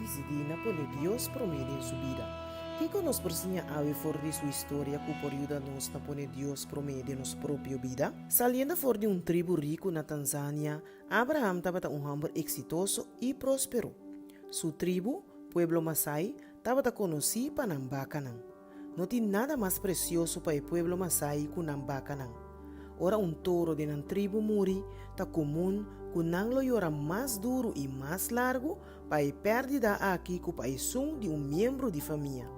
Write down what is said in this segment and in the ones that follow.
disidí na pone Dios promé den su bida. Kiko nos por siña awe for di su historia ku por yuda nos na pone Dios promé den nos propio bida? Saliendo for di un tribu riku na Tanzania, Abraham tabata un hòmber eksitoso i próspero. Su tribu, pueblo Masai, tabata konosí pa nan bakanan. No tin nada mas presioso pa e pueblo Masai ku nan bakanan. Ora un toro den nan tribu muri, ta komun ku nan lo yora mas duru i mas largu pa e pèrdida aki ku pa esun di un miembro di famia.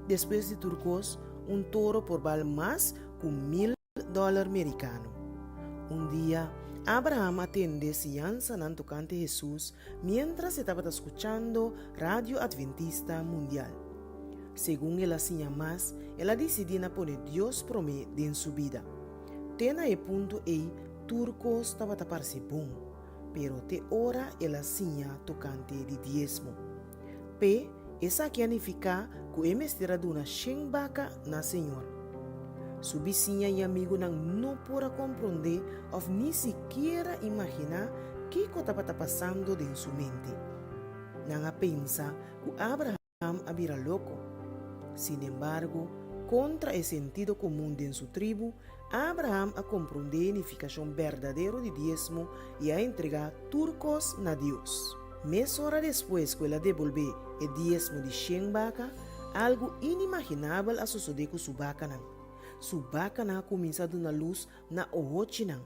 Despues di tur kos, un toro por bal mas ku mil dòler merikano. Un dia, Abraham a tende siñansanan tokante Hesus miéntras e tabata skuchando Radio Adventista Mundial. Segun el a siña mas, el a disidí na pone Dios promé den su bida. Te na e punto ei tur kos tabata parse bon, pero te ora el a siña tokante di diesmo. P'e, esaki a nifiká ku e mester a duna shen baka na Señor. Su bisiña i amigunan no por a komprondé òf ni sikiera imaginá kiko tabata pasando den su mente. Nan a pensa ku Abraham a bira loko. Sinembargo, kontra e sentido komun den su tribu, Abraham a komprondé e nifikashon berdadero di diesmo i a entregá tur kos na Dios. Mesora despues ku el a debolbé e diesmo di shen baka, algu inimaginabel a sosodé ku su bakanan. Su bakanan a kuminsá duna lus na ohochinan.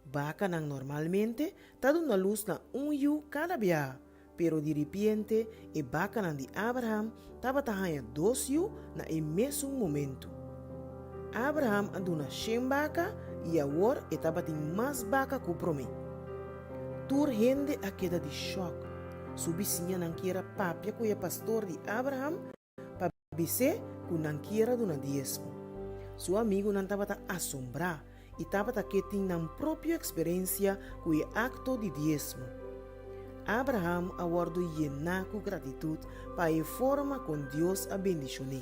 Bakanan normalmente ta duna lus na un yu kada biaha, pero diripiente e bakanan di Abraham tabata haña dos yu na e mesun momentu. Abraham a duna shen baka i awor e tabatin mas baka ku promé. Tur hende a keda di shòk. Su bisiñanan kier a papia ku e pastor di Abraham pa bis'é ku nan kier a duna diesmo. Su amigunan tabata asombrá i tabata ke tin nan propio eksperensia ku e akto di diesmo. Abraham a wòrdu yená ku gratitut pa e forma kon Dios a bendishon'é.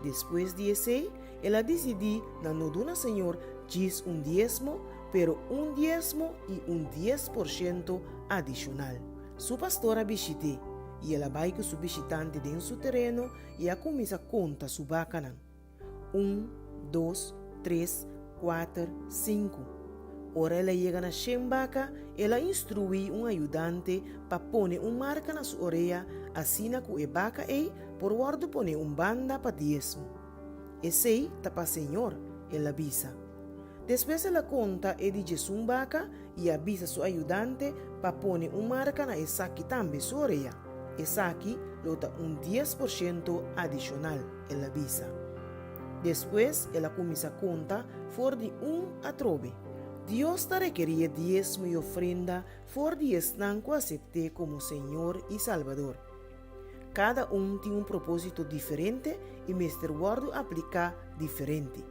Despues di esei, el a disidí na no duna Señor djis un diesmo, pero un diesmo i un 10% adishonal. Su pastor a bishit'é, i el a bai ku su bishitante den su tereno i a kuminsá konta su bakanan, Un, dos, tres, kuater, sinku. Ora el a yega na shen baka, el a instruí un ayudante pa pone un marka na su orea asina ku e baka ei por wòrdu pone un banda pa diesmo. Esei ta pa Señor, el a bisa. Despues el a konta e di djesun baka i a bisa su ayudante pa pone un marka na esaki tambe su orea. Esaki lo ta un 10% adishonal, el a bisa. Despues el a kuminsá konta for di un atrobe. Dios ta rekerí e diesmo i ofrenda for di esnan ku asept'é komo Señor i Salbador. Kada un tin un propósito diferente i mester wòrdu apliká diferente.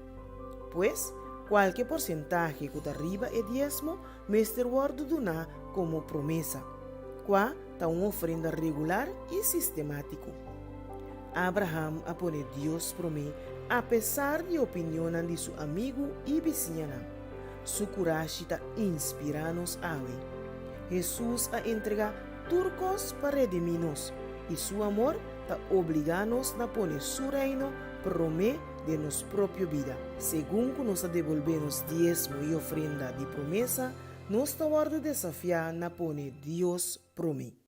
Pues, kualke porsentahe ku ta riba e diesmo mester wòrdu duná komo promesa, kua ta un ofrenda regular i sistemátiko. Abraham a pone Dios promé apesar di opinionnan di su amigu i bisiñanan. Su kurashi ta inspirá nos awe. Hesus a entregá Tur kos pa redimí nos, i su amor ta obligá nos na pone su Reino promé den nos propio bida. Segun ku nos ta debolbé nos diesmo i ofrenda di promesa, nos ta wòrdu desafiá na pone Dios promé.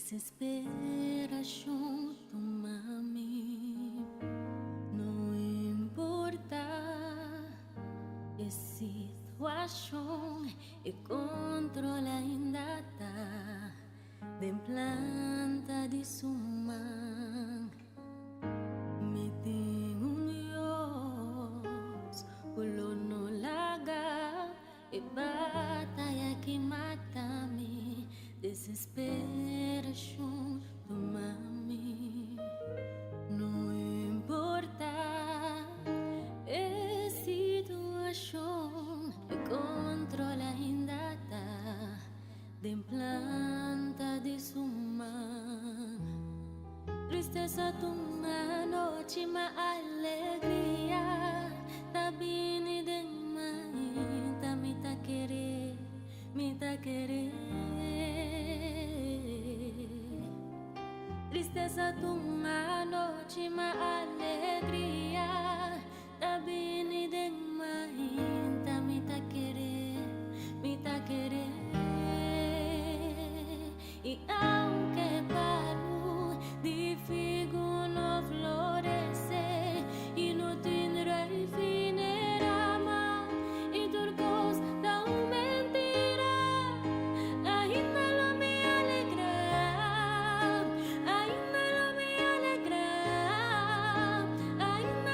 Desesperashon tuma mi. No importá e situashon, e kontrol ainda ta den planta di su man. Mi tin un Dios ku lo no laga e bataya aki mata mi. Desesperashon tuma mi. No importá e situashon, e kontrol ainda ta den planta di su man. Tristesa ta un anochi, ma alegria ta bini den mainta. Mi ta kere, mi ta kere. Tristesa ta un anochi, ma alegria ta bini den mainta. Mi ta kere, mi ta kere. I aunke palu di figo no floresé i no tin druif ni rama i tur kos ta un mentira, ainda lo mi alegrá, ainda lo mi alegrá, ainda.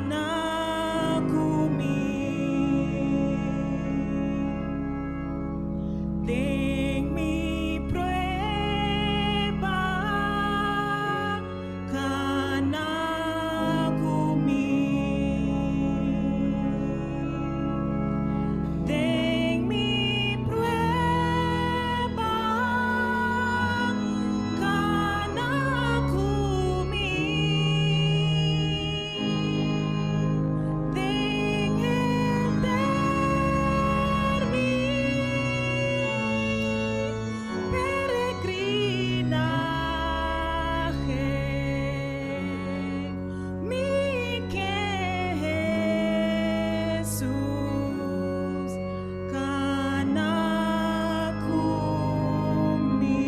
Kana ku mi den mi prueba, kana ku mi den mi prueba, kana ku mi den henter mi peregrinahe, mi ke Hesus kana ku mi.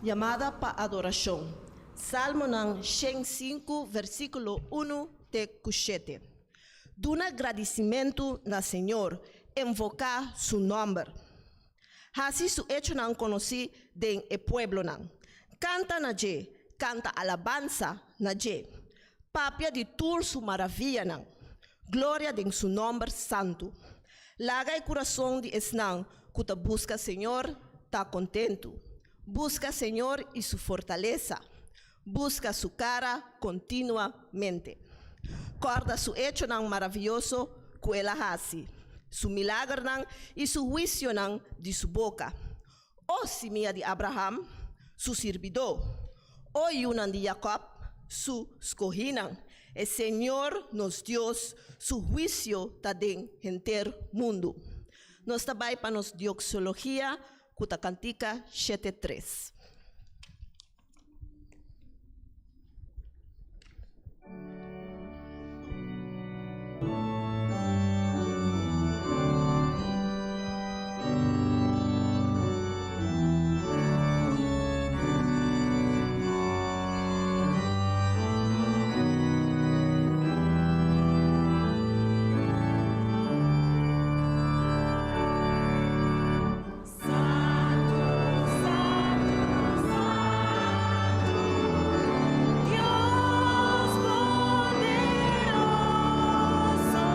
Yamada pa adorashon. Salmonan 105, versíkulo 1 te ku 7. Duna gradisimentu na Señor, invoká su nòmber. Hasi su echonan konosí den e pueblonan. Kanta na dje, kanta alabansa na dje. Papia di tur su maravianan. Gloria den su nòmber santu. Laga e kurason di esnan ku ta buska Señor ta kontentu. Buska Señor i su fortalesa. Buska su kara kontinuamente. Kòrda su echonan maravioso ku el a hasi, su milagernan i su huisionan di su boka. O simia di Abraham, su sirbidó, o yunan di Jakòb, su skohínan, e Señor nos Dios su huisio ta den henter mundu. Nos ta bai pa nos dioksologia ku ta kantika 73. Santu, Santu, Santu, Dios poderoso,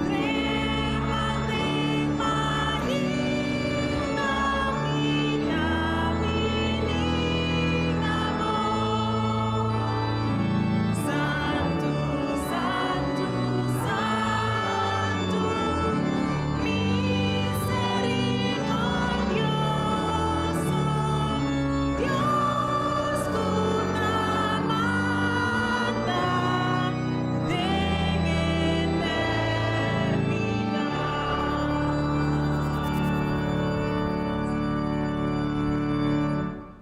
trepa den mainta mi ta bini na bo. Santu, Santu, Santu, miserikòrdioso, Dios ku ta manda den eternidat.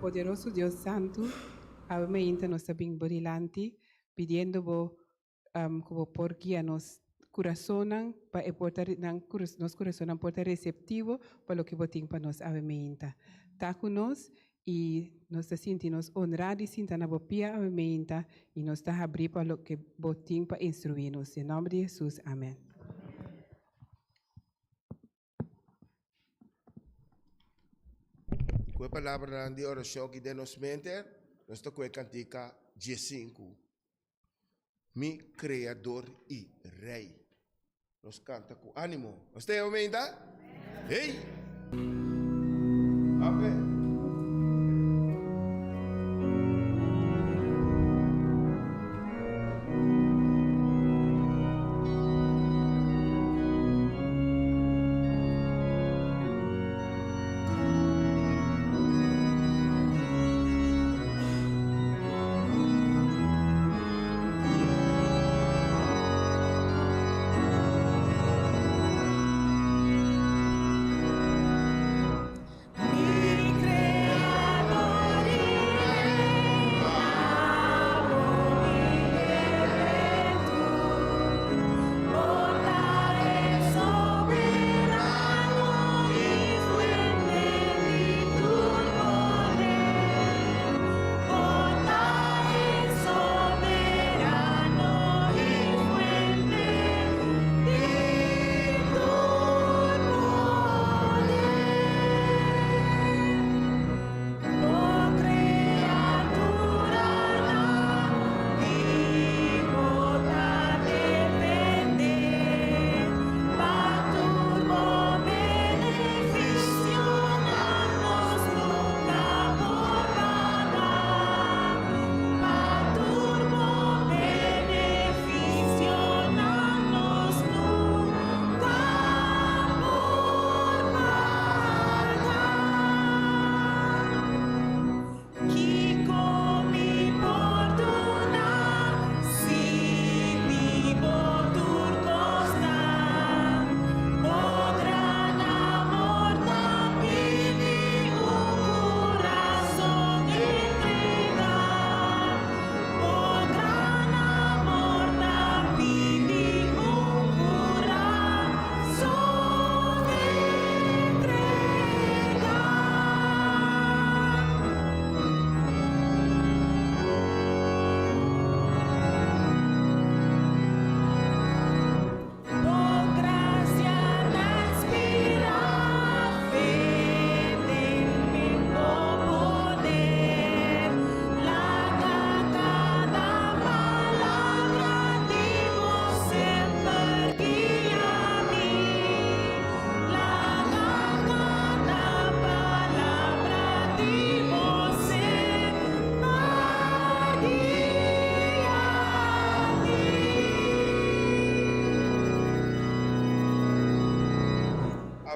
Poderoso Dios Santu, awe mainta nos ta bin bo dilanti pidiendo bo ku bo por guia nos kurasonnan pa e por ta nan nos kurasonnan por ta reseptivo pa loke bo tin pa nos awe mainta. Ta ku nos i nos ta sinti nos onrá di sinta na bo pia awe mainta i nos ta habrí pa loke bo tin pa instruí nos. Den nòmber di Hesus, amèn. Ku e palabranan di orashon aki den nos mente, nos ta ku e kantika diesinku, Mi Kreador i Rei. Nos kanta ku ánimo. Nos ta e momento? Hey! Amen. Mi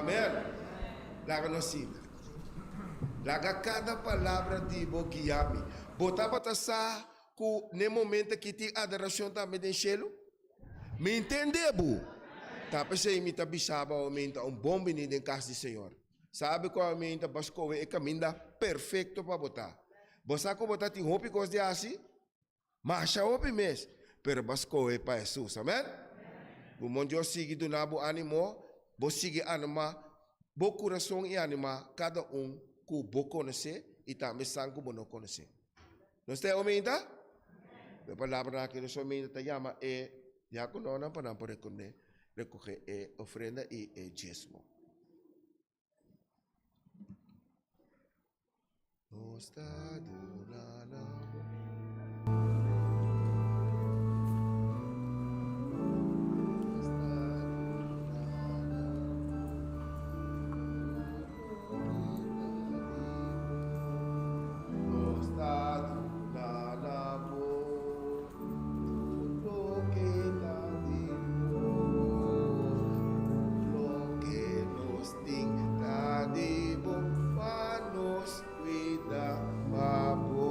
Amen. Laga nos sinta. Laga kada palabra di bo guia mi. Bo tabata sa ku n'e momento aki tin adorashon tambe den shelu? Mi ntende bo. Ta p'esei mi ta bisa bo awe mi ta un bon bini den kas di Señor. Sabi ku awe mi ta ba skohe e kaminda perfekto pa bo ta. Bo sa ku bo ta tin hopi kos di hasi? Masha hopi mes, pero bo a skohe pa Hesus. Amen? Bo mon Dios sigui duna bo animo, bo sigui anima bo kurason i anima kada un ku bo konosé i tambe esnan ku bo no konosé. Nos ta e ominta? E palabranan aki nos ominta ta yama e diakononan pa nan por rekohe e ofrenda i e diesmo. Nos ta duna na bo. Nos ta duna na bo. Nos ta duna na bo. Tur loke ta di bo. Tur loke nos tin ta di bo pa nos cuida pa bo.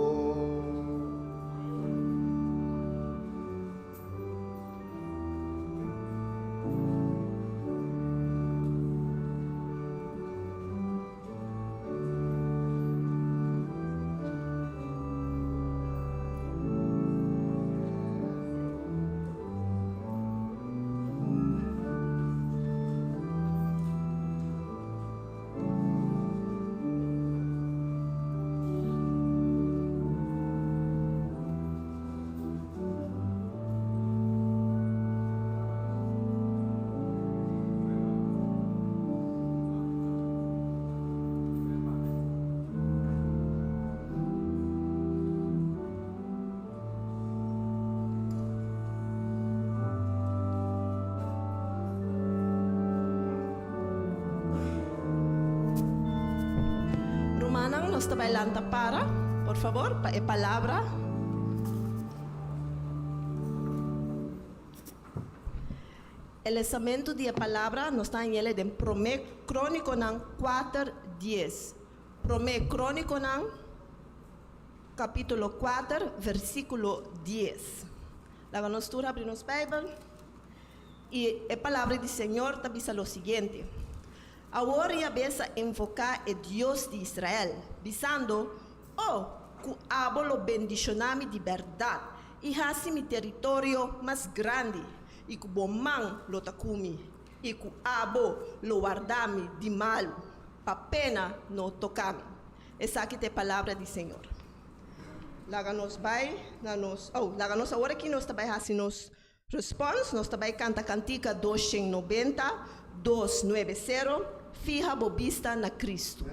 Rumannan, nos ta bai lanta para, por fabor, pa e palabra. E lesamentu di e palabra nos ta hañ'el den Promé Krónikonan kuater, dies. Promé Krónikonan kapítulo kuater, versíkulo dies. Laga nos tur habri nos Beibel i e palabra di Señor ta bisa lo siguiente, Awor Yabes a invoká e Dios di Israel, bisando, O, ku abo lo bendishoná mi di bèrdat i hasi mi teritorio mas grandi, i ku bo man lo ta ku mi, i ku abo lo warda mi di malu, pa pena no toka mi. Esaki ta e palabra di Señor. Laga nos bai na nos, oh, laga nos awor aki nos ta bai hasi nos respons, nos ta bai kanta kantika 290, 290, Fiha bo bista na Kristu.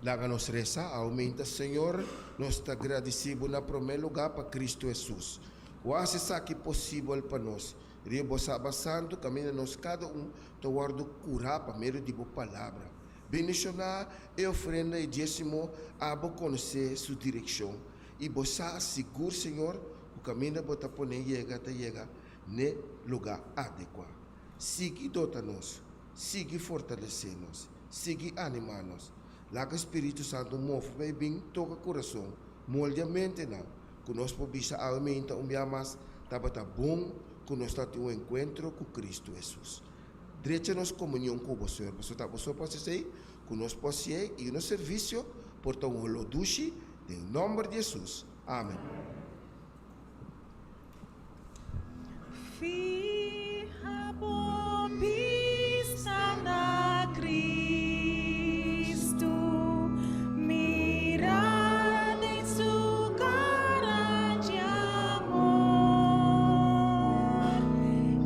Laga nos resa, Aumenta, Señor, nos ta gradisí Bo na promé lugá pa Cristo Hesus, ku a hasi esaki posibel pa nos. Riba Bo Saba Santu kaminda nos kada un ta wòrdu kurá pa medio di Bo Palabra. Bendishoná e ofrenda i diesimo, abo konosé su direkshon, i bo sa sigur, Señor, ku kaminda bo ta pone yega ta yega n'e lugá adekuá. Sigui dota nos, sigui fortalesé nos, sigui animá nos. Laga Spiritu Santu move pa e bin toka kurason, moldia mentenan, ku nos por bisa awe meinta un bia mas, Tabata bon ku nos ta tin un enkuentro ku Kristu Hesus. Drecha nos komunion ku bo, Señor, pasobra ta bo so por hasi esei, ku nos por hasié i nos servisio por ta un holó dushi, den nòmber di Hesus. Amen. Fiha bo bista na Cristo, mira den su cara di amor,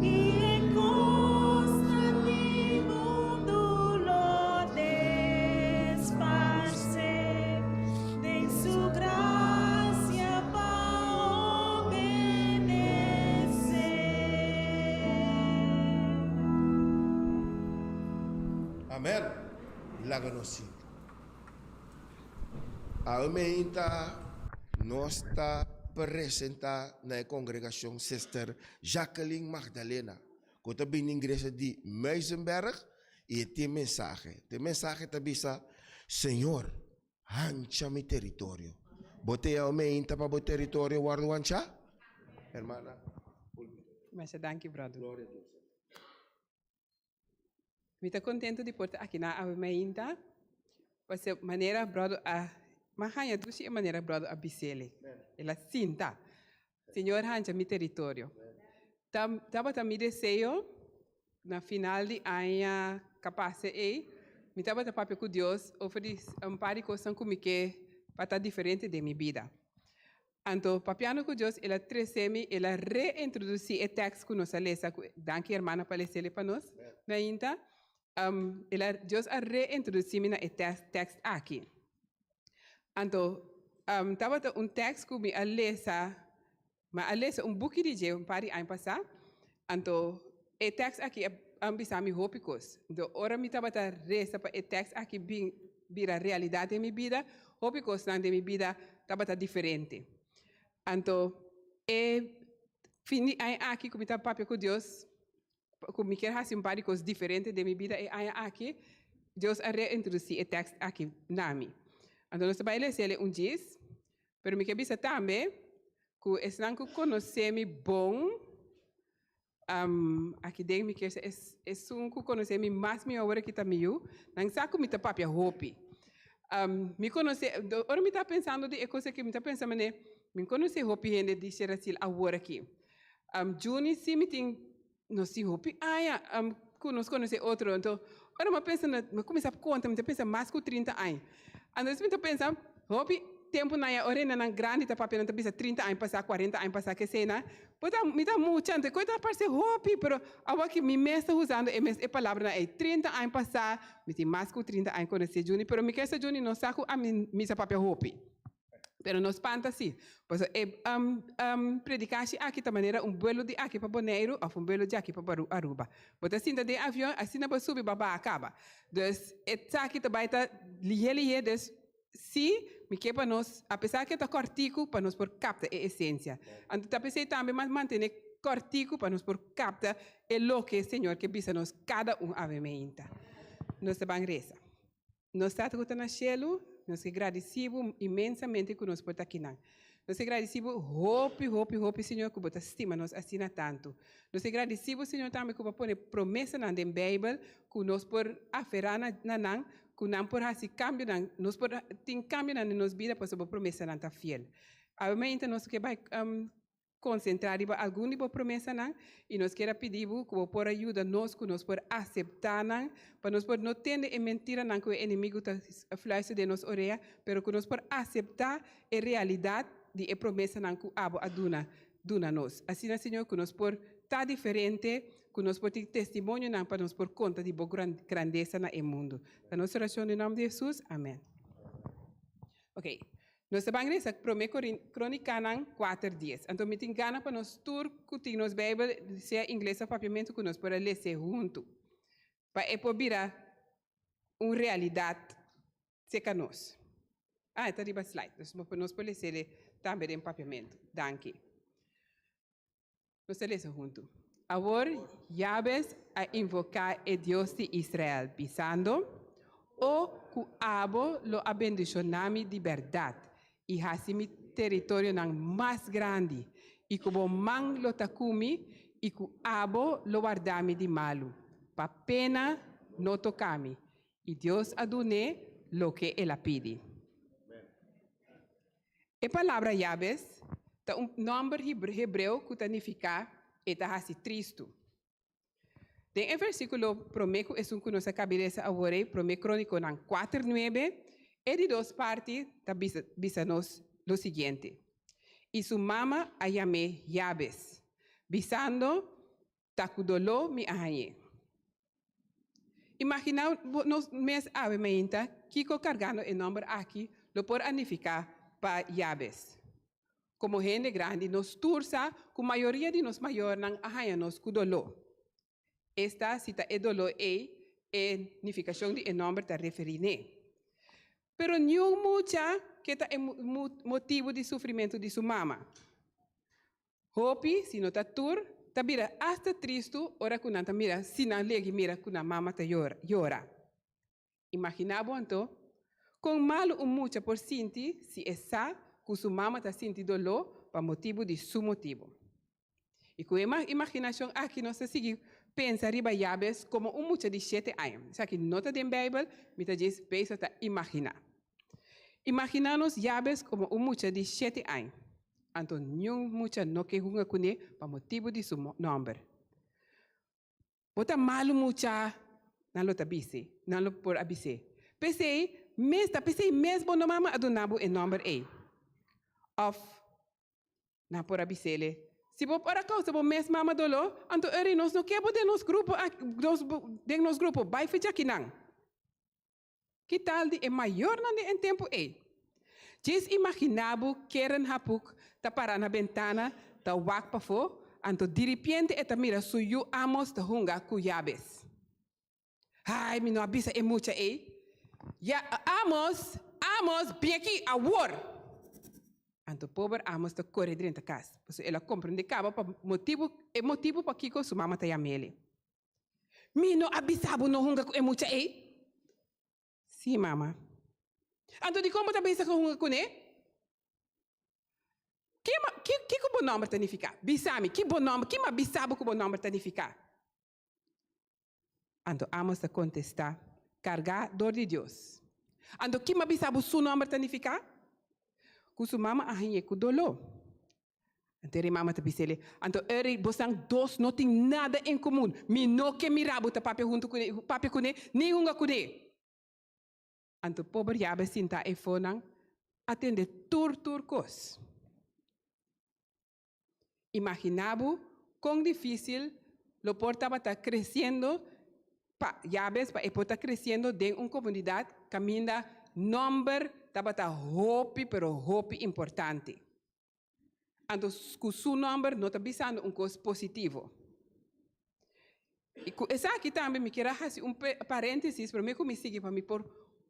i e cosnan di mundu lo desparce den su gracia pa obedece. Amen. Laga nos sinta. Awe meinta nos ta presenta na e congregacion Sister Jacqueline Magdalena cu ta bini ingresa di Muizenberg y e tin mensahe. E mensahe ta bisa, Señor, Hancha mi teritorio. Bo te awe meinta pa bo teritorio wòrdu hanchá? Hermana, pulpito. Masha danki, brother. Gloria a Dios. Mi ta contento di por ta aki na awe meinta, pasobra manera brother a, m'a haña dushi e manera brother a bis'ele. El a sinta, Señor hancha mi teritorio. Ta tabata mi deseo na final di aña kapase ei, mi tabata papia ku Dios over di un par di kosnan ku mi ke pa ta diferente den mi bida. Anto papiando ku Dios el a trese mi, el a reintrodusí e tèks ku nos a lesa, ku danki hermana pa les'el pa nos mainta, el a Dios a reintrodusí mi na e tèks aki. Anto tabata un tèks ku mi a lesa, mi a lesa un buki di dje un par di aña pasá, anto e tèks aki a bisa mi hopi kos. Anto ora mi tabata resa pa e tèks aki bin bira realidat den mi bida, hopi kosnan den mi bida tabata diferente. Anto e fin di aña aki ku mi ta papia ku Dios, ku mi kier hasi un par di kos diferente den mi bida e aña aki, Dios a reintrodusí e tèkst aki na mi. Anto nos ta bai lesa el un djis, pero mi ke bisa tambe ku esnan ku konosé mi bon, aki den mi kier sa esun ku konosé mi mas mihó awor aki ta mi yu, nan sa ku mi ta papia hopi. Mi konosé, ora mi ta pensando di e kos aki mi ta pensa manera mi konosé hopi hende di Sherasil awor aki. Juni si mi tin nos tin hopi aña ku nos konosé otro anto ora mi a pensa na mi a kuminsá konta mi ta pensa mas ku trinta aña anto mi ta pensa hopi tempu nan ya ora hendenan grandi ta papia nan ta bisa trinta aña pasá kuarenta aña pasá kesei-nan bo ta mi ta mucha anto koe ta parse hopi pero awor ki mi mes ta usando e mes e palabranan ei trinta aña pasá mi tin mas ku trinta aña konosé Juni pero mi kere sa Juni no sa ku ami mi sa papia hopi. Pero no spanta si, pasobra e predikashi aki ta manera un buelo di aki pa Boneiru òf un buelo di aki pa Aruba. Bo ta sinta den avion, asina bo subi bo baha kaba. Dus esaki ta bai ta lihé lihé, dus si mi ke pa nos, apesar ke ta kòrtiku, pa nos por kapta e esensia. Anto ta p'esei tambe mas mantené kòrtiku pa nos por kapta e loke Señor ke bisa nos kada un awe meinta. Nos ta ban resa. Nos Tata ku ta na shelu, nos ke gradisí bo inmensamente ku nos por ta akinan. Nos ke gradisí bo hopi, hopi, hopi, Señor, ku bo ta stima nos asina tantu. Nos ke gradisí bo, Señor, tambe ku bo a pone promesanan den Beibel ku nos por aferá na na nan, ku nan por hasi kambionan, nos por tin kambionan den nos bida pasobra bo promesanan ta fiel. Awe mainta nos ke bai Konsentrá riba algun di bo promesanan i nos kier a pidi bo ku bo por a yuda nos ku nos por aseptá nan, pa nos por no tende e mentiranan ku e enemigu ta fluister den nos orea, pero ku nos por aseptá e realidat di e promesanan ku abo a duna duna nos. Asina, Señor, ku nos por ta diferente, ku nos por tin testimonionan pa nos por konta di bo grandesa na e mundu. Ta nos orashon den nòmber di Hesus, amèn. Ok, nos ta ban resa Promé Kronikanan kuater dies. Anto mi tin gana pa nos tur ku tin nos Beibel, sea ingles òf papiamentu, ku nos por a les'é huntu, pa e por bira. un realidat serka nos. Ah, e ta riba slide, dus nos por les'e tambe den papiamentu. Danki. Nos ta lesa huntu. Awor Jabes a invoká e Dios di Israel, bisando, O ku abo lo a bendishoná mi di bèrdat i hasi mi teritorionan mas grandi, i ku bo man lo ta ku mi i ku abo lo warda mi di malu, pa pena no toka mi. I Dios a dun'é loke el a pidi. E palabra Jabes ta un nòmber hebreo ku ta nifiká e ta hasi tristu. Den e versíkulo promé ku esun ku nos a kabi lesa awor ei, Promé Krónikonan kuater nuebe, e di dos parti ta bisa bisa nos lo siguiente, I su mama a yam'é Jabes, bisando, Ta ku doló mi a hañ'é. Imaginá bo nos mes awe mainta kiko kargando e nòmber aki lo por a nifiká pa Jabes. Komo hende grandi nos tur sa ku mayoria di nos mayornan a haña nos ku doló. Esta si ta e doló ei e nifikashon di e nòmber ta referí n'e. Pero niun mucha ke ta e motibu di sufrimentu di su mama. Hopi, si no ta tur, ta bira asta tristu ora ku nan ta mira si nan legi mira ku nan mama ta yora. Imaginá bo anto, kon malu un mucha por sinti si e sa ku su mama ta sinti doló pa motibu di su motibu. I ku e imaginashon aki nos ta sigui pensa riba Yabes komo un mucha di shete aña. Esaki no ta den Beibel, mi ta djis bezig ta imaginá. Imaginá nos Yabes komo un mucha di shete aña. Anto niun mucha no ke hunga kuné pa motibu di su nòmber. Bo ta malu mucha, nan lo ta bis'é, nan lo por a bis'é. P'esei mes, ta p'esei mes bo no mama a duna bo e nòmber ei. Òf nan por a bis'é, Si bo por a kousa bo mes mama doló, anto eri nos no ke bo den nos grupo aki, den nos grupo, bai fecha akinan. Ki tal di e mayornan den e tempu ei? Djis imaginá bo Keren Hapuk ta pará na bentana ta wak pafó, anto diripiente e ta mira su yu Amos ta hunga ku Yabes. Ai, mi no a bisa e mucha ei. Ya, Amos, Amos, bin aki, awor! Anto pober Amos ta kore drenta kas, pasobra el a komprendé kaba pa motibu, e motibu pakiko su mama ta yam'el. Mi no a bisa bo no hunga ku e mucha ei? Sí, mama. Anto dikon bo ta bisa ku hunga kuné? Ki ki kiko bo nòmber ta nifiká? Bisa mi, ki bo nòmber, ki mi a bisa bo ku bo nòmber ta nifiká? Anto Amos ta kontestá, Kargá dor di Dios. Anto ki mi a bisa bo su nòmber ta nifiká? Ku su mama a hañ'é ku doló. Anto e mama ta bis'el, Anto Eri, bosnan dos no tin nada en komun. Mi no ke mira bo ta papia huntu kuné, papia kuné, ni hunga kuné. Anto pober Jabes sinta eifonan a tende tur tur kos. Imaginá bo kon difísil lo por tabata kresiendo pa Jabes pa e por ta kresiendo den un komunidat kaminda nòmber tabata hopi pero hopi importante. Anto ku su nòmber no ta bisando un kos positivo. I ku esaki tambe mi kier a hasi un paréntesis promé ku mi sigui pa mi por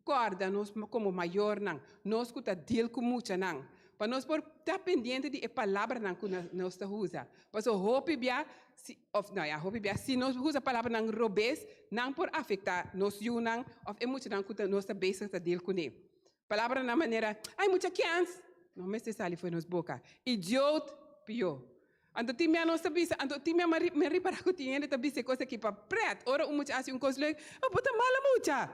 kòrda nos komo mayornan, nos ku ta deal ku muchanan, pa nos por ta pendiente di e palabranan ku nos ta usa. Pasobra hopi bia si òf no ya hopi bia si nos usa palabranan robes nan por afektá nos yunan òf e muchanan ku nos ta bezig ta deal kuné. Palabranan manera, Ay mucha kens! No mester sali for nos boka. Idioot, pió. Anto tin mia nos ta bisa, anto tin mia mi a ripará ku tin hende ta bisa e kos aki pa pret. Ora un mucha hasi un kos leuk, Oh, bo ta mala mucha!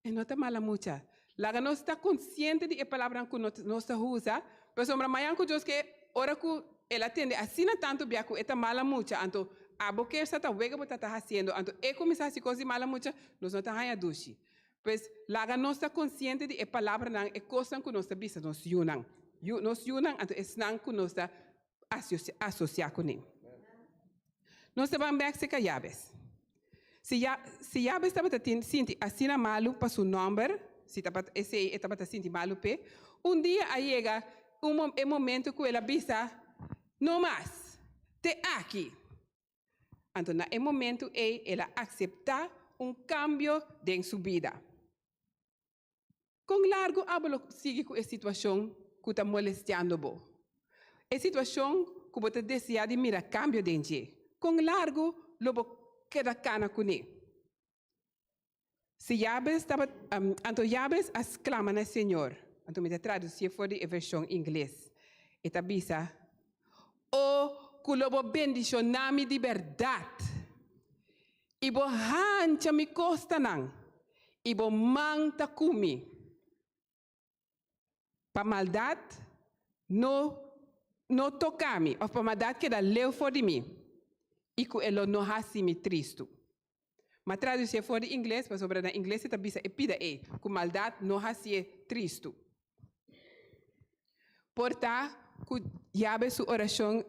E no ta mala mucha. Laga nos ta konsiente di e palabranan ku nos ta usa, pasobra mañan ku Dios ke, ora ku el a tende asina tantu bia ku e ta mala mucha, anto abo ker sa ta wega bo ta ta hasiendo, anto e kuminsá hasi kos di mala mucha, nos no ta haña dushi. Pues, laga nos ta konsiente di e palabranan, e kosnan ku nos ta bisa nos yunan. Yu, nos yunan, anto esnan ku nos ta asosiá kuné. Nos ta ban bèk serka Yabes. Si Ya, si Yabes tabata tin sinti asina malu pa su nòmber, si tabata esei e tabata sinti malu p'e, un dia a yega un e momento ku el a bisa, No mas! Te aki! Anto na e momentu ei el a akseptá un kambio den su bida. Kon largu abo lo sigui ku e situashon ku ta molestiando bo? E situashon ku bo ta deseá di mira kambio den dje, kon largu lo bo keda kana kuné? Si Jabes tabat, anto Jabes a sklama na Señor, anto mi ta tradusié for di e vershon ingles, e ta bisa, O ku lo bo bendishoná mi di bèrdat, i bo hancha mi kostanan, i bo man ta ku mi, pa maldat no no toka mi, òf pa maldat keda leu for di mi, i ku e lo no hasi mi tristu. M'a tradusié for di ingles pasobra na ingles e ta bisa e pida ei, ku maldat no hasié tristu. Por ta ku Jabes su orashon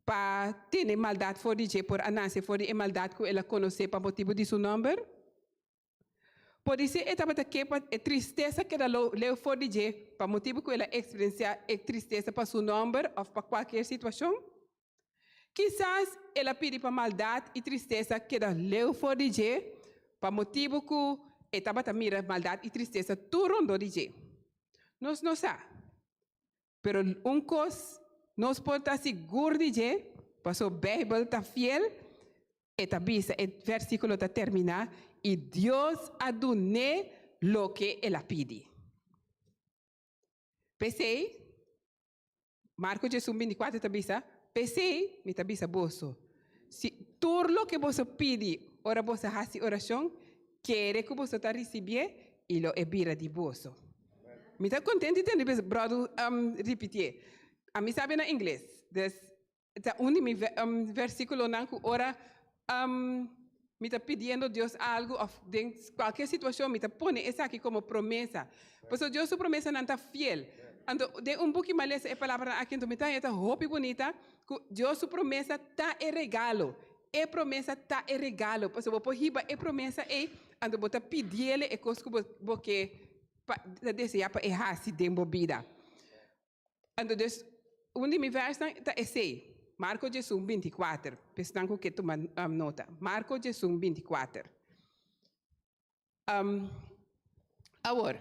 pa tene maldat for di dje por a nase for di e maldat ku el a konosé pa motibu di su nòmber? Podisé e tabata ke pa e tristesa keda leu for di dje pa motibu ku el a eksperensiá e tristesa pa su nòmber òf pa kualkier situashon? Kisas el a pidi pa maldat i tristesa keda leu for di dje pa motibu ku e tabata mira maldat i tristesa tur rondó di dje. Nos no sa. Pero un kos nos por ta sigur di dje, pasobra Beibel ta fiel, e ta bisa, e versíkulo ta terminá, I Dios a dun'é loke el a pidi. P'esei, Marko 11, 24 ta bisa, P'esei mi ta bisa boso, si tur loke boso pidi ora boso hasi orashon, kere ku boso ta risibié i lo e bira di boso. Mi ta kontent di tende bròder ripitié. Ami sabi na ingles, dus Ta un di mi versíkulonan ku ora mi ta pidiendo Dios algu òf den kualke situashon mi ta pone esaki komo promesa. Pasobra Dios su promesanan ta fiel. Anto den un buki mi a lesa e palabranan aki anto mi ta haña ta hopi bunita ku Dios su promesa ta e regalo. E promesa ta e regalo. Pasobra bo por hiba e promesa ei anto bo ta pidiele e kos ku bo ke pa ta deseá pa e hasi den bo bida. Anto dus, un di mi vèrsnan ta esei, Marko 11, 24, pa esnan ku ke tuma nota. Marko 11, 24. Awor,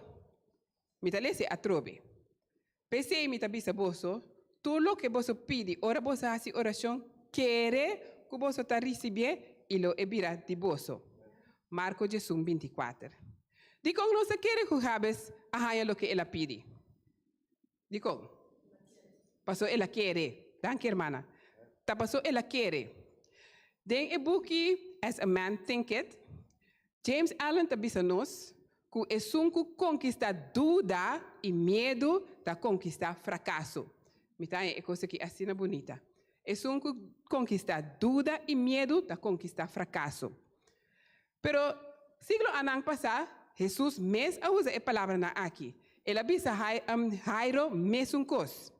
mi ta lesa e atrobe. P'esei mi ta bisa boso, tur loke boso pidi ora boso hasi orashon, kere ku boso ta risibié i lo e bira di boso. Marko 11, 24. Dikon nos ta kere ku Jabes a haña loke el a pidi? Dikon? Paso el a kere. Danki hermana. Ta paso el a kere. Den e buki As a Man Thinketh, James Allen ta bisa nos ku esun ku konkistá duda i miedu ta konkistá frakaso. Mi ta haña e kos aki asina bunita. Esun ku konkistá duda i miedu ta konkistá frakaso. Pero, siglo anan pasá, Hesus mes a usa e palabranan aki. El a bisa Jairo mesun kos.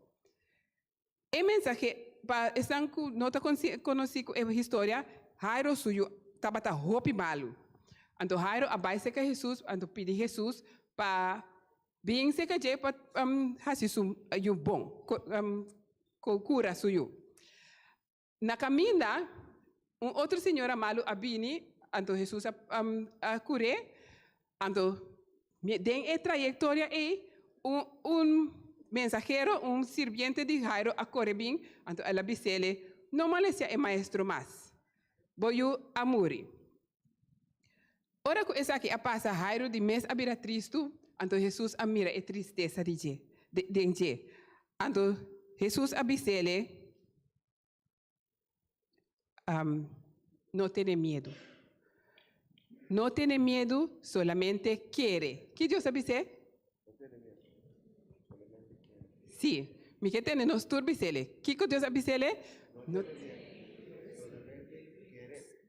E mensahe, pa esnan ku no ta konosí ku e historia, Jairo su yu tabata hopi malu. Anto Jairo a bai serka Hesus, anto pidi Hesus pa bin serka dje pa hasi su yu bon, kura su yu. Na kaminda, un otro señora malu a bini, anto Hesus a kur'é. Anto, den e trayektoria ei, un mensahero, un sirbiente di Jairo a kore bin, anto el a bis'é, No molestia e maestro mas. Bo yu a muri. Ora ku esaki a pasa, Jairo di mes a bira tristu, anto Hesus a mira e tristesa di dje, den dje. Anto Hesus a bis'é, No tene miedu. No tene miedu, solamente kere. Ki Dios a bis'é? Sí, mi ke tende nos tur bis'é. Kiko Dios a bis'é? No.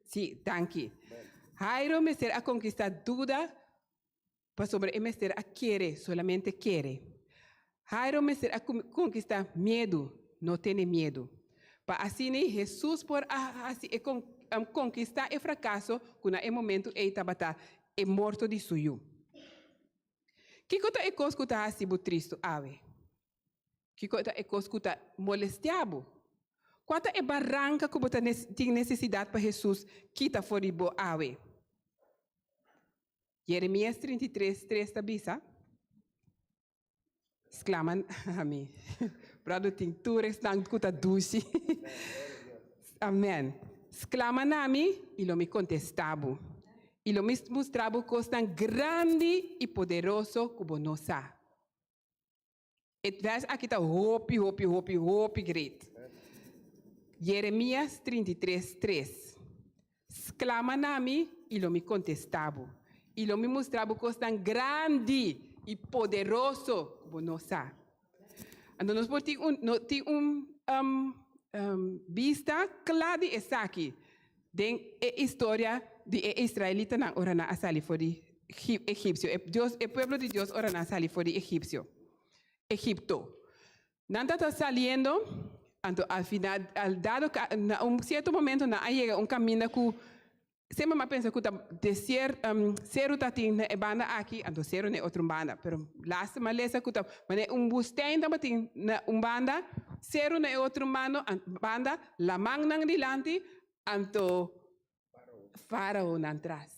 Sí, danki. Jairo mester a konkistá duda pasobra e mester a kere, solamente kere. Jairo mester a konkistá miedu, no tene miedu. Pa asina Hesus por a hasi e konkistá e frakaso ku na e momentu ei tabata e morto di su yu. Kiko ta e kos ku ta hasi bo tristu awe? Kiko ta e kos ku ta molestiá bo? Kua ta e baranka ku bo ta tin nesesidat pa Hesus kita for di bo awe? Jeremias 33, 3 ta bisa. Sklama na mi. Brado tin tur esnan ku ta dushi. Amen. Sklama na mi i lo mi kontestá bo. I lo mi mustra bo kosnan grandi i poderoso ku bo no sa. E vèrs aki ta hopi, hopi, hopi, hopi great. Jeremias 33, 3. Sklama na mi i lo mi kontestá bo, i lo mi mustra bo kosnan grandi i poderoso ku bo no sa. Anto nos por tin un, no tin un bista kla di esaki den e historia di e israelitanan ora nan a sali for di Egipsio, e Dios, e pueblo di Dios ora nan a sali for di Egipsio, Egipto. Nan ta ta saliendo, anto al final, al dado ka, na un cierto momento nan a yega un caminda cu semper mi a pensa cu ta desier, seru ta tin na e banda aki, anto seru na e otro banda, pero laatste mi a lesa cu ta manera un woestijn tabatin na un banda, seru na e otro mano, banda, laman nan dilanti, anto Farao nan tras.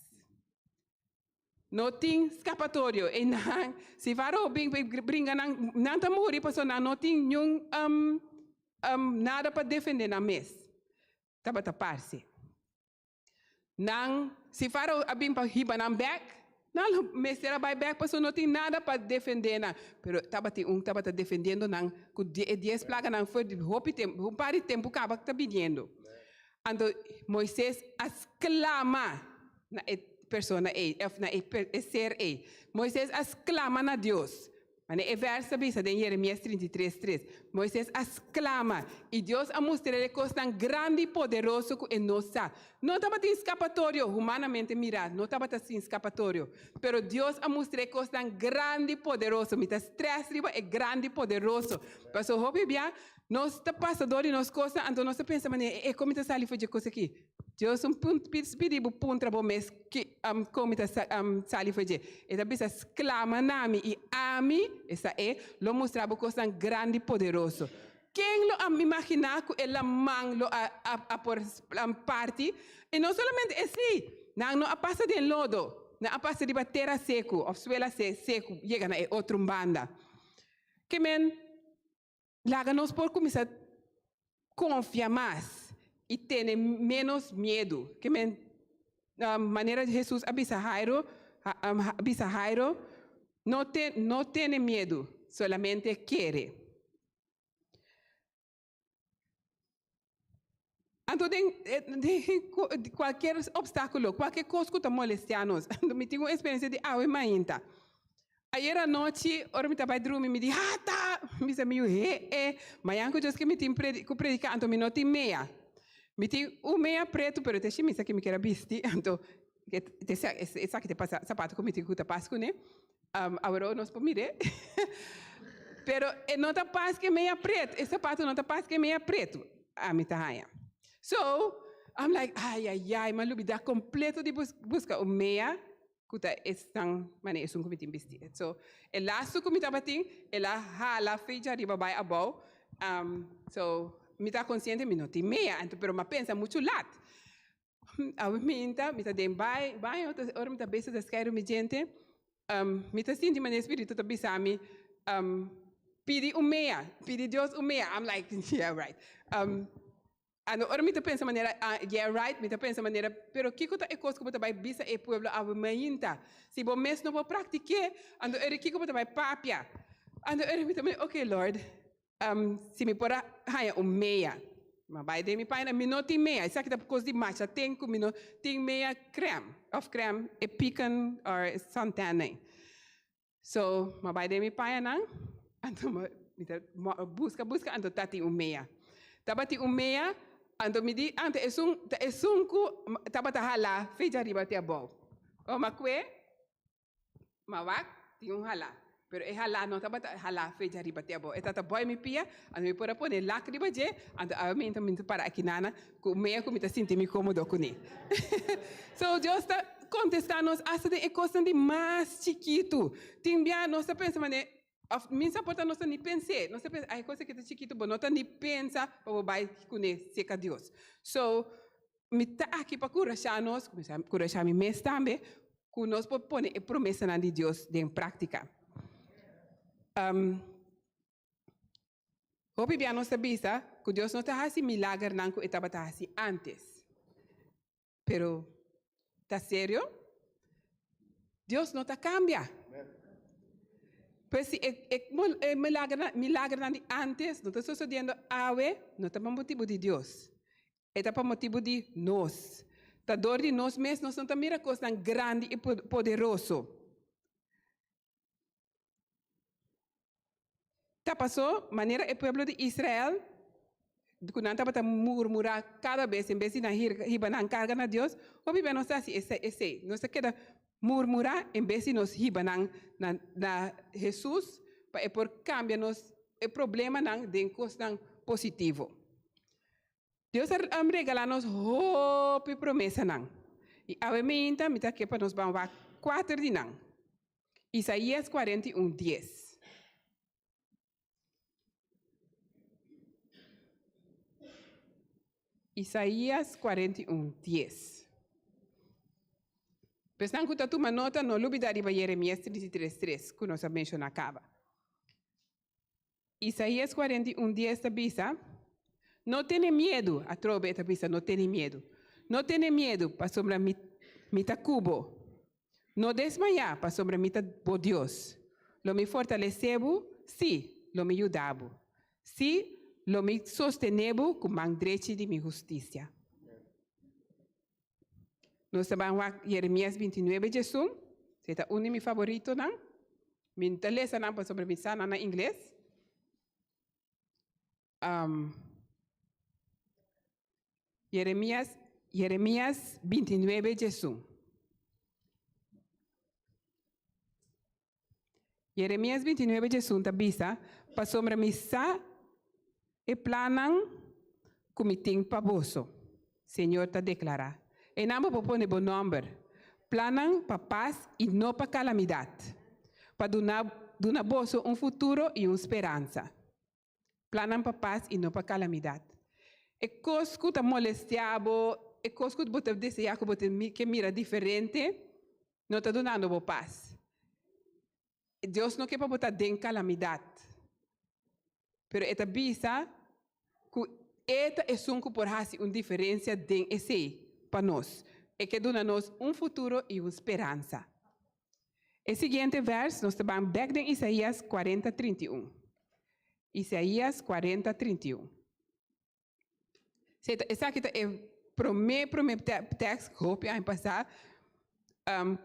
No tin skapatorio. E nan, si Farao bin bringa nan, nan ta muri pasobra nan no tin niun nada pa defende nan mes. Tabata parse. Nan, si Farao a bin pa hiba nan bek, nan lo mester a bai bek pasobra no tin nada pa defende nan. Pero tabatin un tabata defendiendo nan ku e dies plaganan for di hopi tempu, un par di tempu kaba ta biniendo. Anto Moises a sklama na e persona ei, òf na e ser ei. Moises a sklama na Dios. Manera e vèrs ta bisa den Jeremias 33, 3, Moises a sklama, i Dios a mustr'é e kosnan grandi i poderoso ku e no sa. No tabatin skapatorio, humanamente mirá, no tabata sin skapatorio. Pero Dios a mustr'é kosnan grandi i poderoso. Mi ta strès riba e grandi i poderoso, pasobra hopi bia Nos ta pasa dor di nos kosnan, anto nos ta pensa manera, E, kon mi ta sali for dje kos aki? Dios un pidi bo puntra bo mes ki kon mi ta sali for dje. E ta bisa, Sklama na mi, i ami, esta e, lo mustra bo kosnan grandi i poderoso. Ken lo a imaginá ku e laman lo a a por parti? I no solamente esei, nan no a pasa den lodo, nan a pasa riba tera seku òf suela seku yega na e otro banda. Ke men Laga nos por kuminsá konfia mas i tene ménos miedu. Ke men, manera Hesus a bisa Jairo, a bisa Jairo, No te, no tene miedu, solamente kere. Anto den, den kualkier opstákulo, kualkier kos ku ta molestiá nos, mi tin un eksperensia di awe mainta. Ayer anochi, ora mi ta bai drumi, mi di, Hata! Mi bisa mi yu, He e, mañan ku Dios ke mi tin ku prediká, anto mi no tin mea. Mi tin un mea pretu, pero ta e shimisa ku mi kier a bisti, anto esaki ta e sapato ku mi tin ku ta pas kuné. Awor nos por mir'é. Pero e no ta pas ku e mea pretu, e sapato no ta pas ku e mea pretu, ami ta haña. So, I'm like, ayayay, mi a lubidá kompleto di buska un mea ku ta esnan manera esun ku mi tin bisti. So, e lastu ku mi tabatin, el a hala fecha riba bai abou. So, mi ta konsiente mi no tin mea, anto pero mi a pensa muchu lat. Awe minta, mi ta den bai baño, ora mi ta besa ta skeiru mi djente, mi ta sinti manera e spiritu ta bisa mi, pidi un mea, pidi Dios un mea. I'm like, yeah right. Anto ora mi ta pensa manera, ah, yeah right, mi ta pensa manera, pero kiko ta e kos ku bo ta bai bisa e pueblo awe mainta? Si bo mes no por praktik'é, anto ora kiko bo ta bai papia? Anto ora mi ta mira, okay Lord, si mi por a haña un mea, mi a bai den mi paña, mi no tin mea, esaki ta kos di masha ten ku mi no tin mea krèm, òf krèm e piken or suntan ei. So, m'a bai den mi pañanan, anto mi ta buska buska, anto ta tin un mea. Tabatin un mea, anto mi di, anto esun ta esun ku tabata hala fecha riba te abou. Ora m'a kue, m'a wak, tin un hala, pero e hala no tabata hala fecha riba te abou. E tabata boi mi pia, anto mi por a pone lak riba dje, anto awe mi ta para aki nana ku mea ku mi ta sinti mi komodo kuné. So, Dios ta kontestá nos asta den e kosnan di mas chikitu. Tin bia nos ta pensa manera, òf mi sa por ta nos ta ni pens'é, nos ta pensa, ai e kos aki ta chikitu, bo no ta ni pensa pa bo bai kuné serka Dios. So, mi ta aki pa kurashá nos, kuminsá kurashá mi mes tambe, ku nos por pone e promesanan di Dios den práktika. Hopi bia nos ta bisa ku Dios no ta hasi milagernan ku e tabata hasi ántes. Pero, ta serio? Dios no ta kambia. Pues si e, e, e milagernan, milagernan di ántes no ta sosodiendo awe, no ta pa motibu di Dios. E ta pa motibu di nos. Ta dor di nos mes nos no ta mira kosnan grandi i poderoso. Ta pasó manera e pueblo di Israel, ku nan tabata murmurá kada bes en bes di nan hiba nan karga na Dios, hopi bia nos ta hasi esei. Nos ta keda murmurá en bes di nos hiba nan na Hesus pa e por kambia nos e problemanan den kosnan positivo. Dios a regalá nos hopi promesanan, i awe meinta mi ta ke pa nos ban wak kuater di nan. Isaías 41, dies. Isaías 41, dies. Pesnan ku ta tuma nota, no lubidá riba Yeremías 33, tres, ku nos a menshoná kaba. Isaías 41, dies ta bisa, No tene miedu, atrobe e ta bisa, no tene miedu. No tene miedu, pasobra mi, mi ta ku bo. No desmayá, pasobra mi ta bo Dios. Lo mi fortalesé bo, sí, lo mi yuda bo. Sí, lo mi sostené bo ku man drechi di mi hustisia. Nos ta ban wak Jeremias 29 djesun, esei ta un di mi faboritonan. Mi no ta lesa nan pasobra mi sa nan na ingles. Um, Jeremias, Jeremias 29 djesun. Jeremias 29 djesun ta bisa, Pasobra mi sa e plannan ku mi tin pa boso, Señor ta deklará. Einan bo por pone bo nòmber, plannan pa pas i no pa kalamidat, pa duna duna boso un futuro i un speransa. Plannan pa pas i no pa kalamidat. E kos ku ta molestiá bo, e kos ku bo ta deseá ku bo ta ke mira diferente, no ta dunando bo pas. Dios no ke pa bo ta den kalamidat, pero e ta bisa ku e ta esun ku por hasi un diferensia den esei pa nos. E ke duna nos un futuro i un speransa. E siguiente vers nos ta ban bek den Isaías 40, 31. Isaías 40, 31. Esaki ta e promé promé tekst hopi aña pasá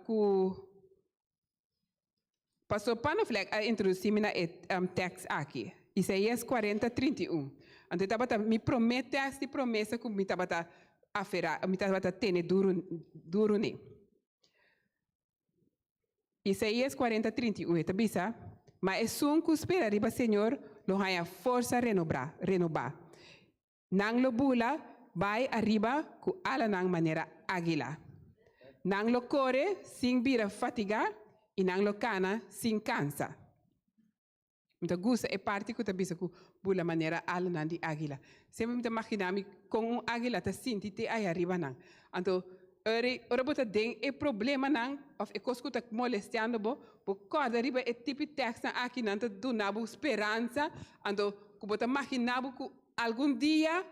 ku Pastor Panneflek a introdusí mi na e tekst aki, Isaías 40, 31. Anto e tabata mi promé tekst di promesa ku mi tabata aferá, mi tabata tene duru duru n'e. Isaías 40, 31 e ta bisa, Ma esun ku spera riba Señor lo haña forsa renobrá, renobá. Nan lo bula bai ariba ku alanan manera águila. Nan lo kore sin bira fatigá i nan lo kana sin kansa. Mi ta gusta e parti ku ta bisa ku bula manera alanan di águila. Semper mi ta maginá mi kon un águila ta sinti te aya riba nan. Anto, ora bo ta den e problemanan òf e kos ku ta molestiando bo, bo kòrda riba e tipi tèkstnan aki, nan ta duna bo speransa, anto ku bo ta maginá bo ku algun dia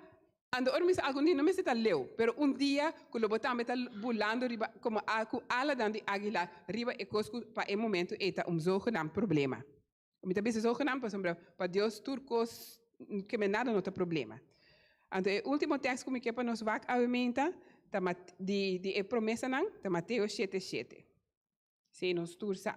Anto ora mi sa algun dia no mester ta leu, pero un dia ku lo bo tambe ta bulando riba komo ku alanan di águila riba e kos ku pa e momento ei ta un zogenaamd problema. Mi ta bisa zogenaamd pasobra pa Dios tur kos ke men nada no ta problema. Anto e ultimo tekst ku mi ke pa nos wak awe meinta ta di di e promesanan ta Mateo shete shete. Esei nos tur sa.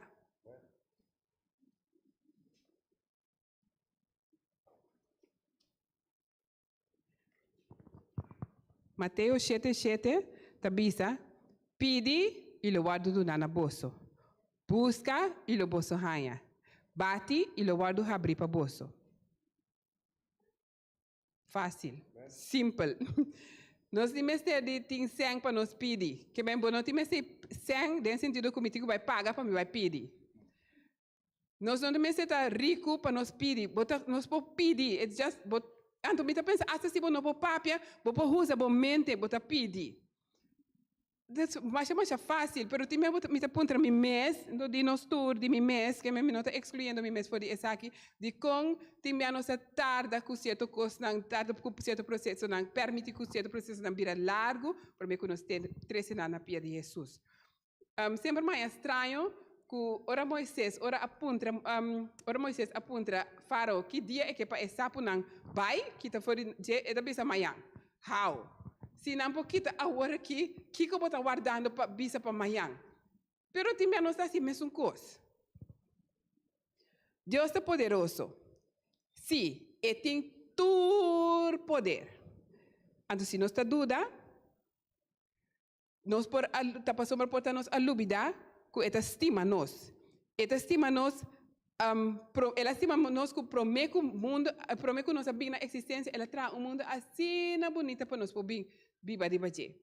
Mateo shete shete ta bisa, Pidi i lo wòrdu duná na boso, buska i lo boso haña, bati i lo wòrdu habrí pa boso. Fásil, simpel. Nos tin mester di tin sèn pa nos pidi. Ke men bo no tin mester sèn den sentido ku mi tin ku bai paga pa mi bai pidi. Nos no ta mester ta riku pa nos pidi, bo ta nos por pidi, it's just bo anto mi ta pensa hasta si bo no por papia, bo por usa bo mente, bo ta pidi. Dus masha masha fácil, pero tin mi mi ta puntra mi mes, no di nos tur, di mi mes, ke mi no ta excluyendo mi mes for di esaki, dikon tin bia nos ta tarda ku sierto kosnan, tarda ku sierto prosesonan, permiti ku sierto prosesonan bira largu promé ku nos ten trese nan na pia di Hesus. Semper maya straño ku ora Moises ora a puntra ora Moises a puntra Farao ki dia e ke pa e sapunan bai kita for di dje, e ta bisa mayan. How? Si nan por kita awor aki, kiko bo ta wardando pa bisa pa mayan? Pero tin bia nos ta hasi mesun kos. Dios ta poderoso. Sí, e tin tur poder. Anto si nos ta duda, Nos por a ta pasobra por ta nos a lubidá ku e ta stima nos. E ta stima nos, el a stima nos ku promé ku mundu, promé ku nos a bin na eksistensia el a traha un mundu asina bunita pa nos por bin biba riba dje.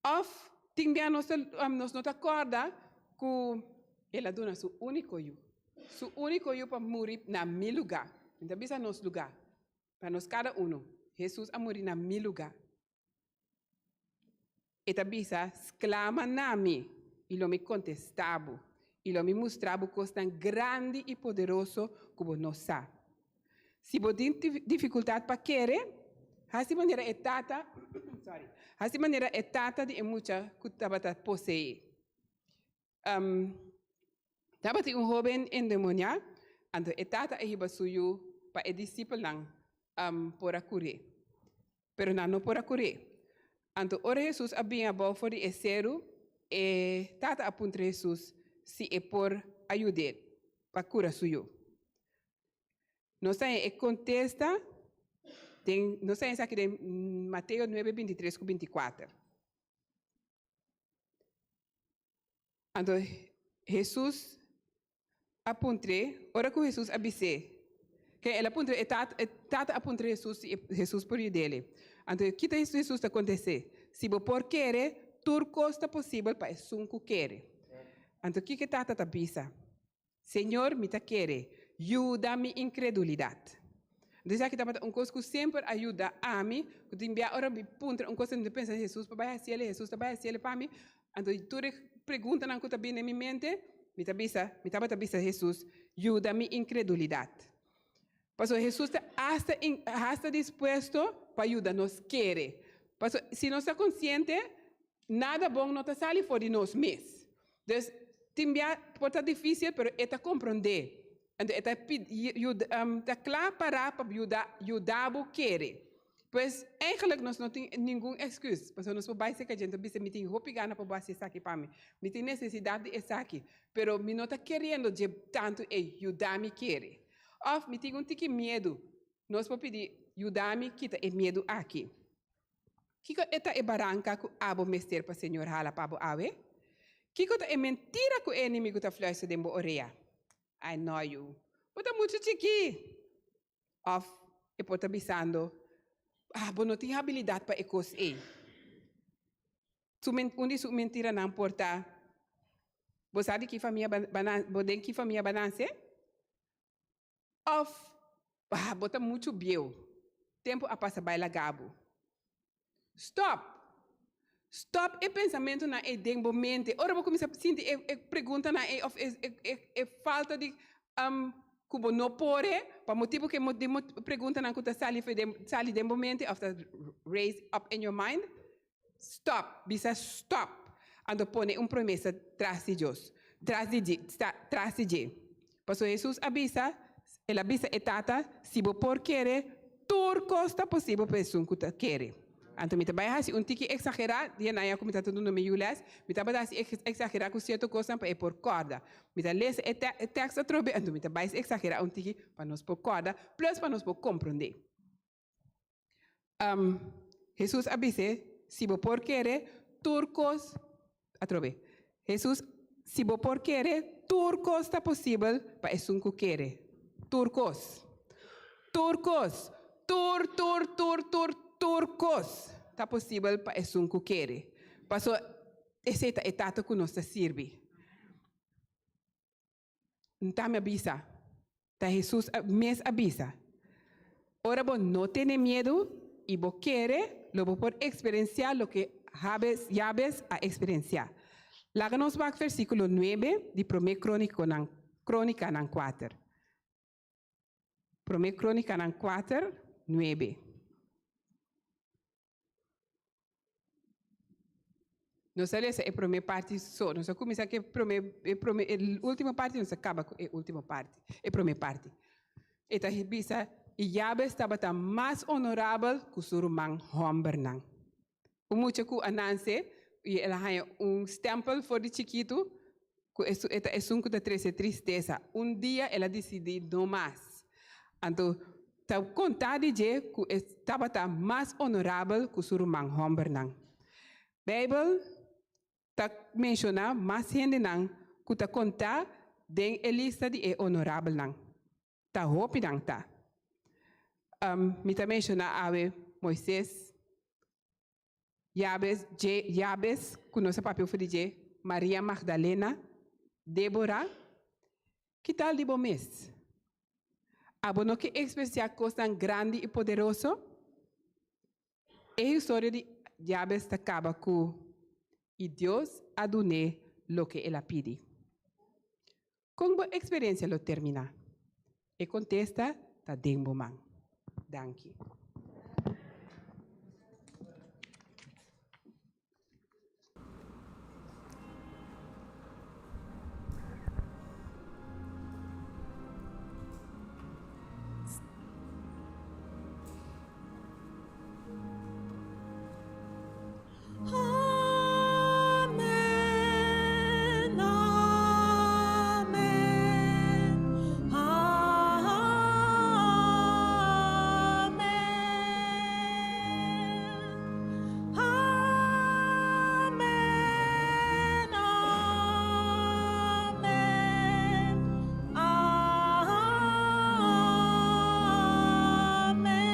Òf tin bia nos ta nos no ta kòrda ku el a duna su úniko yu, su úniko yu pa muri na mi lugá, mi ta bisa nos lugá, pa nos kada uno, Hesus a muri na mi lugá. E ta bisa, Sklama na mi, i lo mi kontestá bo, i lo mi mustra bo kosnan grandi i poderoso ku bo no sa. Si bo tin difikultat pa kere, hasi manera e tata, sorry, hasi manera e tata di e mucha ku tabata poseé. Tabatin un hóben endemoniá, anto e tata a hiba su yu pa e disipelnan por a kur'é. Pero nan no por a kur'é. Anto ora Hesus a bin abou for di e seru, e tata a puntra Hesus si e por a yud'é pa kura su yu. Nos ta haña e kontesta den, nos ta haña esaki den Mateo nuebe bintitres ku bintikuater. Anto Hesus a puntr'é, ora ku Hesus a bis'é, ke el a puntra e tata, e tata a puntra Hesus si Hesus por yud'é. Anto kita Hesus ta kontest'é, Si bo por kere, tur kos ta posibel pa esun ku kere. Anto kiko e tata ta bisa? Señor, mi ta kere, yuda mi inkredulidat. Anto esaki tabata un kos ku semper a yuda ami, ku tin bia ora mi puntra un kos mi ta pensa Hesus por bai hasiel, Hesus ta bai hasiel pa mi. Anto tur e preguntanan ku ta bini den mi mente, mi ta bisa, mi tabata bisa Hesus, yuda mi inkredulidat. Pasobra Hesus ta asta hasta dispuesto pa yuda nos kere. Pasobra si nos ta konsiente, nada bon no ta sali for di nos mes. Dus, tin bia por ta difísil, pero e ta komprondé. Anto e ta pidi yuda, ta kla pará pa yuda yuda bo kere. Pues, eigenlijk nos no tin ningun èksküs, pasobra nos por bai serka dje, nos ta bisa, mi tin hopi gana pa bo hasi esaki pa mi. Mi tin nesesidat di esaki, pero mi no ta keriendo dje tantu ei, yuda mi kere. Òf mi tin un tiki miedu, nos por pidi, yuda mi kita e miedu aki. Kiko e ta e baranka ku abo mester pa Señor hala pa bo awe? Kiko ta e mentira ku e enemigu ta fluister den bo orea? I know you. Bo ta muchu chikí! Òf e por ta bisando, Ah, bo no tin habilidat pa e kos ei. Su men, un di su mentiranan por ta, Bo sa di ki famia ba na, bo den ki famia ba nase? Òf, Ah, bo ta muchu bieu. Tempu a pasa bai laga bo. Stòp! Stòp e pensamentunan ei den bo mente. Ora bo kuminsá sinti e e preguntanan ei òf e e e falta di ku bo no por e, pa motibu ku e di preguntanan ku ta sali for den sali den bo mente òf ta raise up in your mind, stòp! Bisa stòp! Anto pone un promesa tras di Dios, tras di dje, tras di dje. Pasobra Hesus a bisa, el a bisa e Tata, Si bo por kere, tur kos ta posibel pa esun ku ta kere. Anto mi ta bai hasi un tiki eksagerá, dia nan ya ku mi ta duna mi yu lès, mi tabata hasi eksagerá ku sierto kosnan pa e por kòrda. Mi ta lesa e tèks atrobe, anto mi ta bai eksagerá un tiki pa nos por kòrda, plus pa nos por komprondé. Hesus a bis'é, Si bo por kere, tur kos, atrobe, Hesus, Si bo por kere, tur kos ta posibel pa esun ku kere. Tur kos. Tur kos. Tur, tur, tur, tur, tur kos ta posibel pa esun ku kere. Pasobra esei ta e Tata ku nos ta sirbi. Nta mi a bisa, ta Hesus mes a bisa, Ora bo no tene miedu i bo kere, lo bo por eksperensiá loke Jabes, Jabes a eksperensiá. Laga nos wak versíkulo 9 di Promé Krónikonan, Krónikanan 4. Promé Krónikanan 4, 9. Nos a lesa e promé parti so. Nos a kuminsá ku e promé, e promé, e último parti, nos a kaba ku e último parti, e promé parti. E ta bisa, I Jabes tabata mas onorabel ku su ruman hòmbernan. Un mucha ku a nanse i el a haña un stèmpel for di chikitu ku e ta esun ku ta trese tristesa. Un dia el a disidí no mas. Anto ta kontá di dje ku e tabata mas onorabel ku su ruman hòmbernan. Beibel ta menshoná mas hendenan ku ta kontá den e lista di e onorabelnan. Ta hopi nan ta. Mi ta menshoná awe Moises, Jabes, dje, Jabes, ku nos a papia over di dje, Maria Magdalena, Débora. Ki tal di bo mes? Abo no ke eksperensiá kosnan grandi i poderoso? E historia di Jabes ta kaba ku, I Dios a dun'é loke el a pidi. Kon bo eksperensia lo terminá? E kontesta ta den bo man. Danki. Amen, amen, amen. Amen, amen, amen.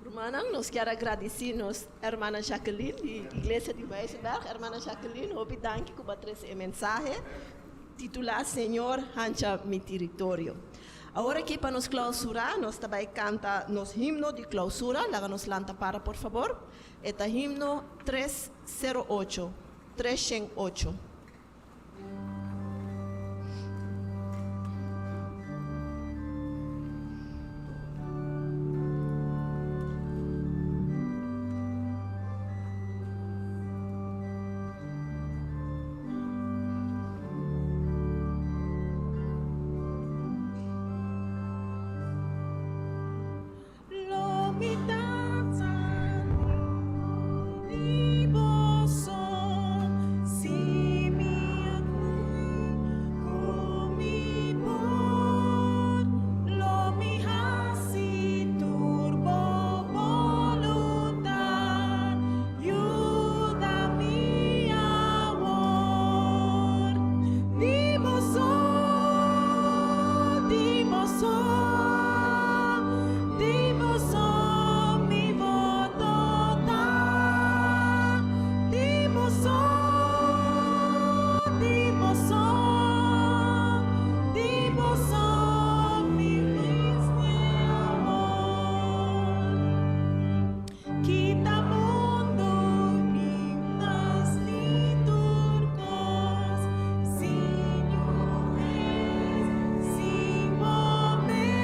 Rumannan, nos kier a gradisí nos hermana Jacqueline di Iglesia di Muizenberg. Hermana Jacqueline, hopi danki ku bo a trese e mensahe titulá Señor hancha mi tiritorio. Awor aki pa nos klausurá, nos ta bai kanta nos himno di klausura. Laga nos lanta para por fabor. E ta himno 308, 308. Lo mi tata di boso si mi a ku mi por lo mi hasi tur bo boluntat yuda mi awor di boso di boso Di boso mi voto ta. Di boso, di boso, di boso mi amor. Kita mundu ni nas ni tur kos, sin yu mes, sin bo mes.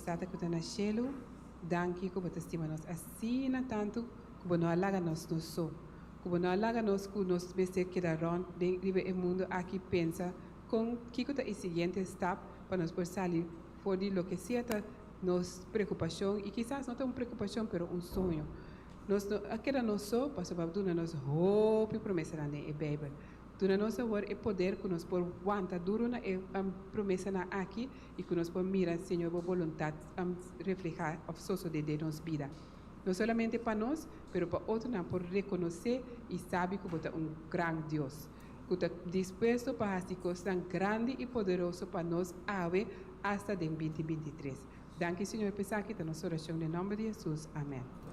Tata ku ta na shelu, danki ku bo ta stima nos asina tantu ku bo no a laga nos nos so. Ku bo no a laga nos ku nos mester keda rònt den riba e mundu aki pensa kon kiko ta e siguiente stap pa nos por sali for di loke sea ta nos preokupashon i kisas no ta un preokupashon pero un soño. Nos no a keda nos so pasobra bo a duna nos hopi promesanan den e Beibel. Duna nos awor e poder ku nos por wanta duru na e promesanan aki i ku nos por mira, Señor, bo boluntat reflehá òf sosodé den nos bida. No solamente pa nos, pero pa otronan por rekonosé i sabi ku bo ta un gran Dios, ku ta dispuesto pa hasi kosnan grandi i poderoso pa nos awe asta den 2023. Danki, Señor, p'esaki ta nos orashon den nòmber di Hesus. Amèn.